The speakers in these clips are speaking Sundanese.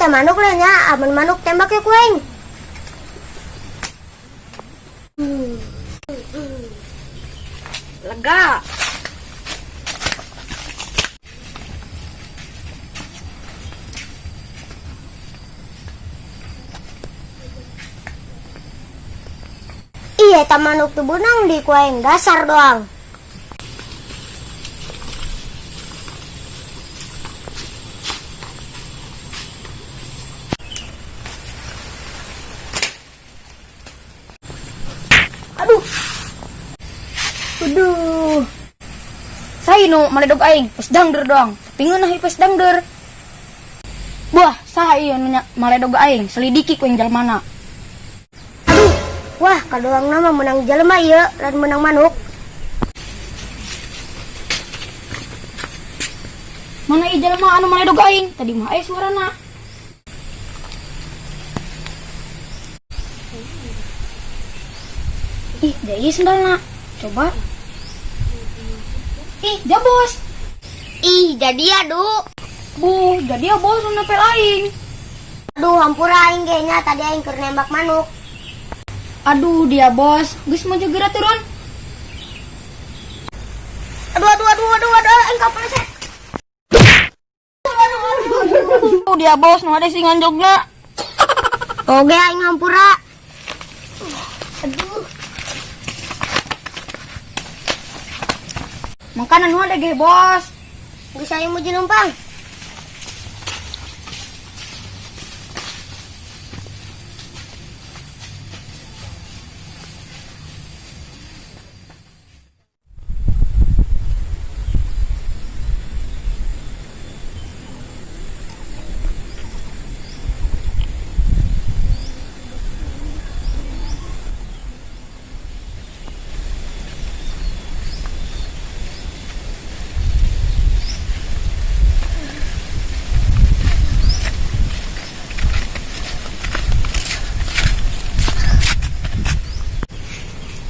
Eta manuk lah nya, amun manuk tembak ya ku aing. Lega. Iya, eta manuk tuh benang di ku aing dasar doang. Aduh. Aduh. Saha nu maledog aing, pes dangder doang. Tapi ngeunah ieu pes dangder. Buah, saha ieu nu maledog aing, selidiki ku aing jalmana. Aduh, wah kadoang nama menang jelema ieu, lain menang manuk. Mana ieu jelema anu maledog aing? Tadi mah aya suarana. Ih, da ieu sendalna. Coba. Ih, dia bos. Ih, jadi aduh. Bu, jadi ya bos nu nepel aing. Aduh, hampura aing ge nya tadi aing keur nembak manuk. Aduh, dia bos. Geus mau geura turun. Aduh, aduh, aduh, aduh, aduh, aing kapleset. Aduh, dia bos nu ada sing nganjogna. Oke, aing hampura. Aduh. Makanan nu ada ge, bos. Geus aing muji numpang.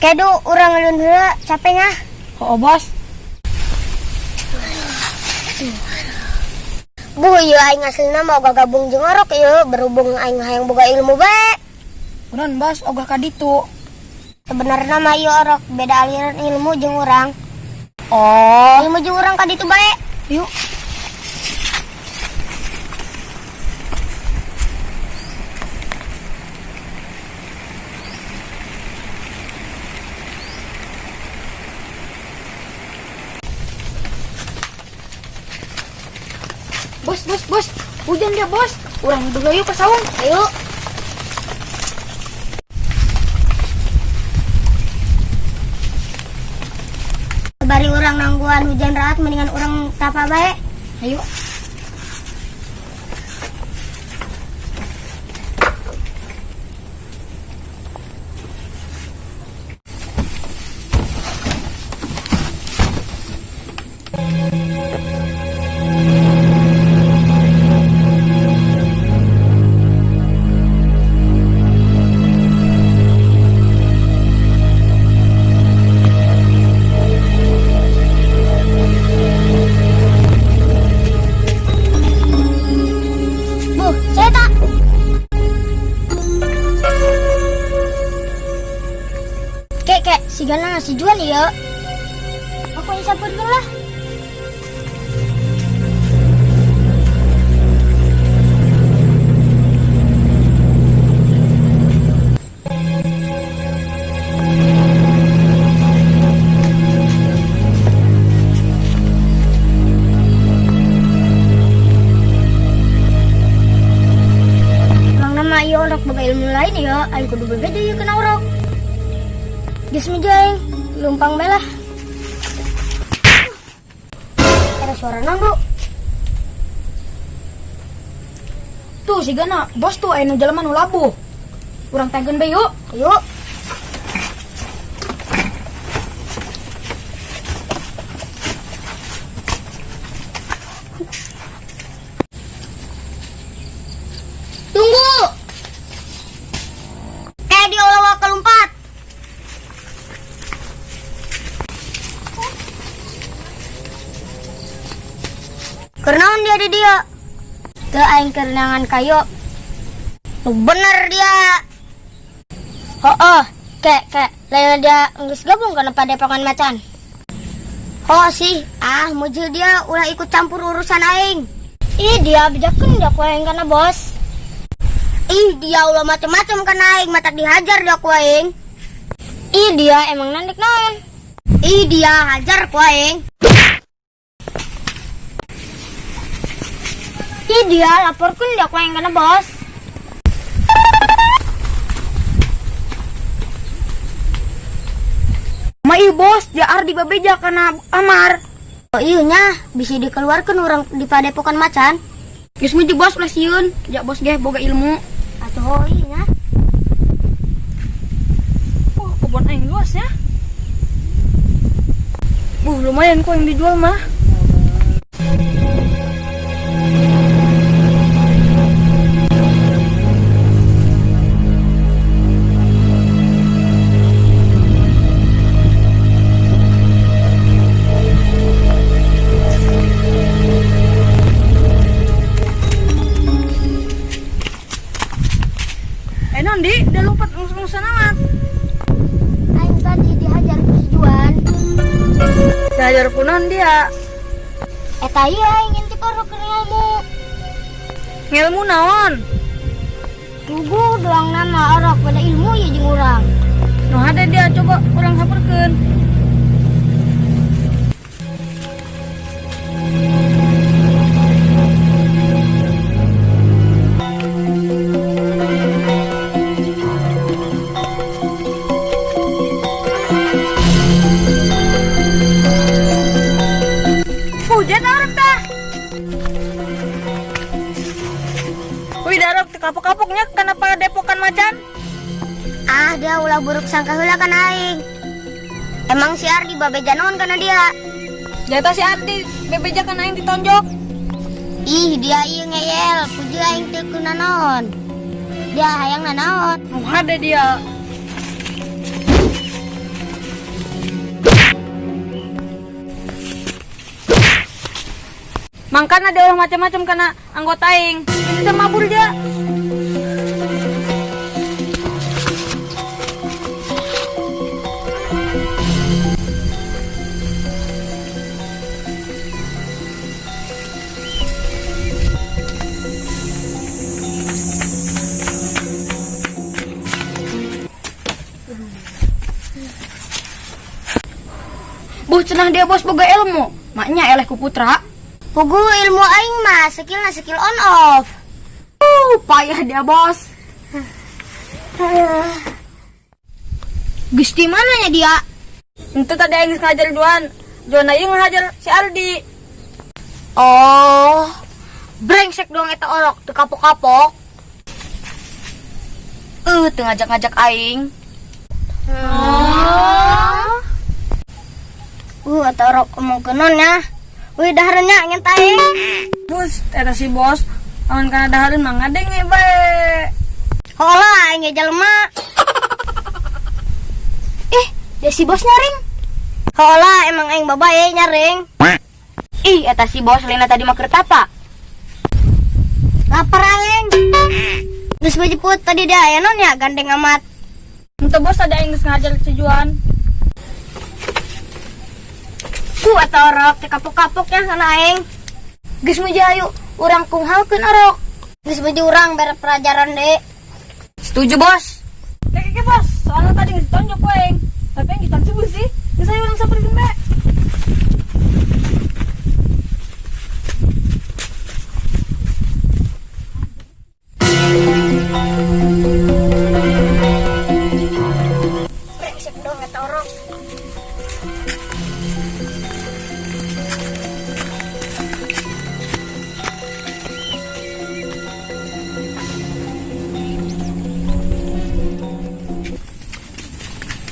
Kedu urang ngelun heula capeknya. Oh, bos. Bu, ieu aing aslina mau gabung jeung orok ieu berhubung aing hayang boga ilmu bae. Kunaon bos ogah ka ditu. Sebenarnya mah ieu orok beda aliran ilmu jeung urang. Oh, Ilmu jeung urang ka ditu bae. Yuk. Bos, bos, bos. Hujan dia, bos. Urang dulu yuk ke saung. Ayo. Bari urang nangguan hujan raat mendingan urang tapa bae. Ayo. Bu, saya tak. Kek, kek, sigana nasi jual ya. Aku yang sampurkan lah. Emang nama ieu orok boga ilmu lain ya, aing kudu berbeda ieu kena orok. Geus meja aing, lumpang bae lah. Ada suara naon, Bu? Tuh sigana, bos tuh aya nu jelema nu labuh. Urang tangkeun bae yuk. Yuk. Tunggu. Di olawa kelompat. Kernaon dia di dia? Teu aing keur neangan kayu. Nu bener dia. Oh, ke lain dia geus gabung kana padepokan macan. Oh sih, ah muju dia ulah ikut campur urusan aing. Ih dia bejakeun dia ku aing kana bos. Ih dia ulah macem-macem kana aing, matak dihajar dia ku aing. Ih dia emang nandek naon. Ih dia hajar ku aing. Ih dia laporkeun dia ku aing kana bos. Ma ieu bos, dia Ardi babeja kana amar. Oh iya nya, bisa dikeluarkan orang di padepokan macan. Geus muji bos ulah sieun, ja bos ge boga ilmu. Atuh oh iya nya. Wah, kebun aing luas ya. Lumayan kok yang dijual mah. Nandi, dia lompat ngurus-ngurusan amat. Aing tadi dihajar ku si Juan. Dihajar ku naon dia? Eta ieu aing ngintip orok keur ngelmu. Ngelmu naon? Puguh doang nama orok pada ilmu ya jeung urang. Nu hade dia coba urang samperkeun. Hujan orok tah. Wih, darok teu kapok-kapoknya kana padepokan macan. Ah, dia ulah buruk sangka heula kana aing. Emang si Ardi babeja naon kana dia? Jatah si Ardi bebeja kana aing ditonjok. Ih, dia ieu ngeyel, puji aing teu kuna naon. Dia hayang nanaon. Nu hade dia. Mangkana dia ulah macam-macam kana anggota aing. Ini teh mabur dia. Buh cenah dia bos boga ilmu. Maknya eleh ku putra. Puguh ilmu aing mah skillna skill on off. Payah dia bos. Geus di mana nya dia? Itu tadi aing geus ngajar Juan. Juan aing ngajar si Aldi. Oh, brengsek dong eta orok teu kapok-kapok. Teu ngajak-ngajak aing. Eta orok omong kenon nya. Wih, dahareun nya nyen aing. Bus, eta si bos amun kana dahareun mah ngadenge bae. Hola, aing ge jelema. Ih, dia si bos nyaring. Hola, emang aing babae nyaring. Ih, eta si bos lainna tadi mah keur tapa. Lapar aing. Geus bejeput tadi dia aya naon nya gandeng amat. Henteu bos ada aing geus ngajar si Juan. Ku eta orok teh kapok-kapok nya kana aing. Geus meja ayu urang kunghalkeun orok. Geus meja urang bere pelajaran deui. Setuju bos. Keke bos, soalnya tadi geus ditonjok ku aing. Tapi aing gitan subuh sih. Geus ayo urang samperkeun bae. Brengsek dong eta orok.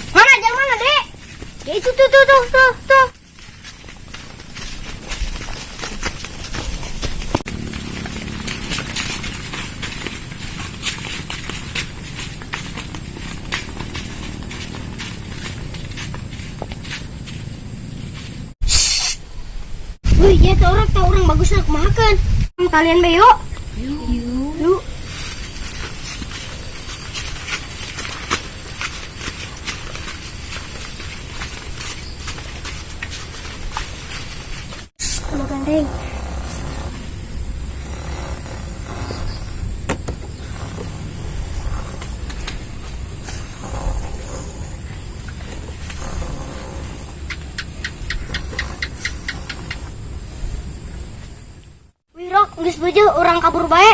Mana jalan mana, Dek? Ya itu tuh tuh tuh tuh tuh. Wih, ya tuh orang bagus nak makan. Kalian beyo. Aing. Wirok, geus beujeuh urang kabur bae.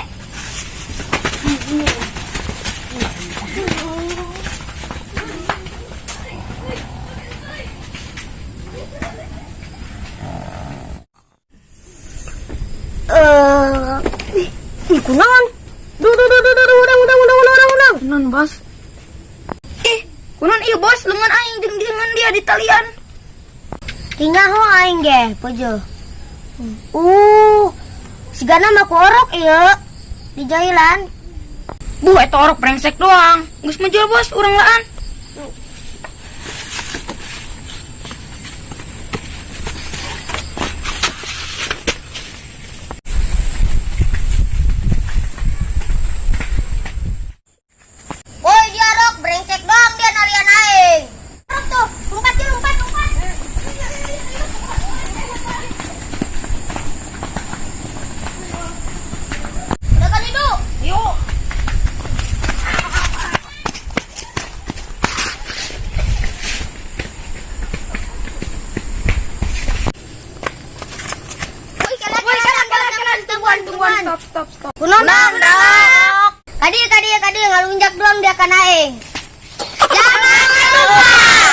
Eh, ih, ih, kunaon? Duh, duh, duh, duh, duh, duh, udang, udang, udang, udang, udang. Kunaon, Bos? Ih, kunaon ieu, Bos? Lengan aing jeung lengan dia di talian. Tinggal ho aing ge, pejo. Sigana mah ku orok ieu. Di jailan. Buh, eta orok brengsek doang. Geus maju, Bos, urang laan. Woi, dia rok brengsek doang dia narian aing. Rok tuh, lompat dia, lompat, lompat. Udah kan hidup? Yuk. Woi, kalah, kalah, kalah, kalah, tungguan, tungguan. Stop, stop, stop. Kunaon, rok. Kadi, kadi, kadi, ngalunjak doang dia kan aing. Jangan lupa.